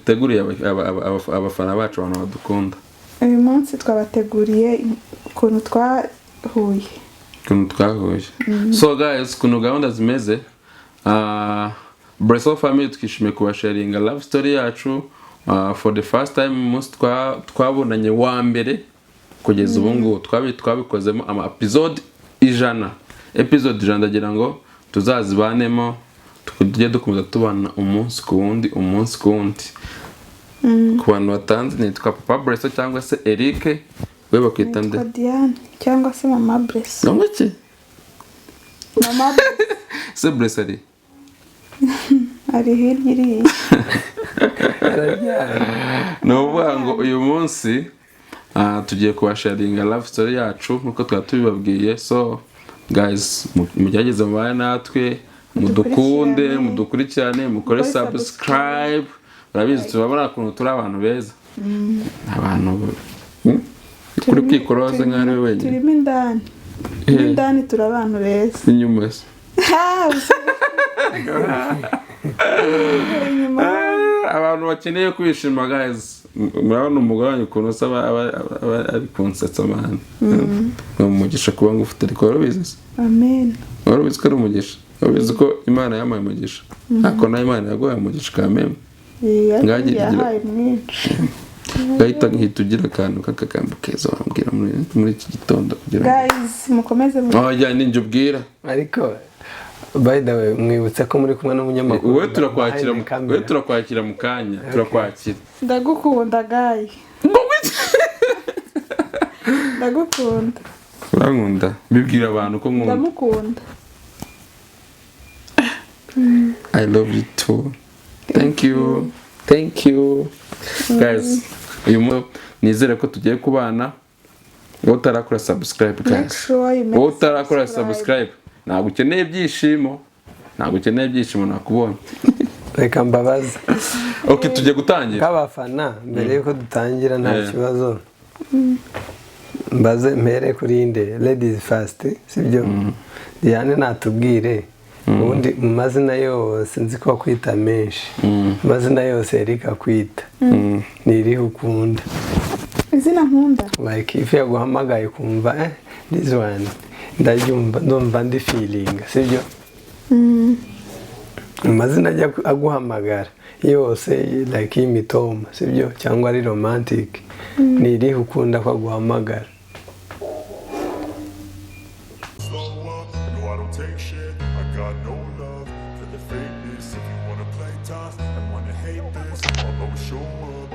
Duteguriye abafana bacu, abantu badukunda? Uyu munsi twabateguriye ukuntu twahuye. Ukuntu twahuye. So guys, ukuntu gahunda zimeze, Breso Family twishimiye kubasharinga love story yacu for the first time, umunsi twabonanye wa mbere kugeza ubu ngubu. Twabikozemo ama episode 100, episode 100. Ndagira ngo tuzazibanemo, tujye dukomeza tubana umunsi ku wundi, umunsi ku wundi. Ku bantu batanze, nitwa Papa Breso cyangwa se Eric. We bakwita nde? Nitwa Diane cyangwa se Mama Breso. Ngo iki? Mama Breso. Se Breso ari Ari hirya iriya. Araryamye. Ni ukuvuga ngo uyu munsi tugiye kubasharinga love story yacu nk'uko twari tubibabwiye. So guys, mugerageze mubane natwe, mudukunde, Mudukurikirane. mudukurikirane, mukore Mukore subscribe. Urabizi, turabona ukuntu turi abantu beza, abantu kuri kwikoroza nk'aho ari we wenyine. Turimo indani. Eh. Mo indani turi abantu beza. Inyuma se? Ha, inyuma. Abantu bakeneye kwishima, guys, murabona umugore wanyu ukuntu usa, aba ari kunsetsa. Man, ni umugisha kuba ngufite, ariko wari ubizi se? Amen. Wari ubizi ko ari umugisha? Wari ubizi ko Imana yampaye umugisha? Ariko nawe Imana yaguhaye umugisha kameme. Eh, ariko yahaye mwinshi. Gahita nkihita ugira akantu k'akagambo keza wambwira muri iki gitondo kugira ngo Guys, mukomeze Oh, jya ninjye ubwira. Ariko by the way, mwibutse ko muri kumwe n'umunyamakuru Wowe turakwakira behind the camera. Wowe turakwakira mu kanya, turakwakira. Ndagukunda guy, ndagukunda. Urankunda? Bibwira abantu ko nkunda. Ndamukunda. I love you too. Thank you. Thank you. Guys, uyu munsi nizere ko tugiye kubana. Wowe utarakora subscribe, Make guys. sure you make Wowe utarakora subscribe. subscribe. Ntabwo ukeneye ibyishimo. Ntabwo ukeneye ibyishimo, nakubonye. Reka mbabaze. Okay, tugiye gutangira. Nk'abafana, mbere yuko dutangira, nta kibazo, mbaze mpere kuri inde? Ladies first, sibyo? Diane natubwire ubundi mu mazina yose nzi ko akwita menshi, amazina yose Eric akwita, ni irihe ukunda? Izina nkunda? Like if yaguhamagaye ukumva, eh, this one ndaryumva, ndumva ndi feeling, sibyo? Amazina ajya aguhamagara yose, like y'imitoma, sibyo, cyangwa ari romantic, ni irihe ukunda ko aguhamagara? Slow up, no, I don't take shit. I got no love for the fakeness. If you wanna play tough and wanna hate this, I'll always show up.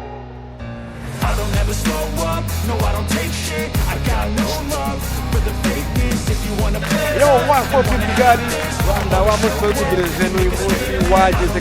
I don't ever slow up, no, I don't take shit. I got no love for the fakeness. If you wanna play Yo, 1 4 Kigali Rwanda, wa munsi wari utegereje n'uyu munsi wageze.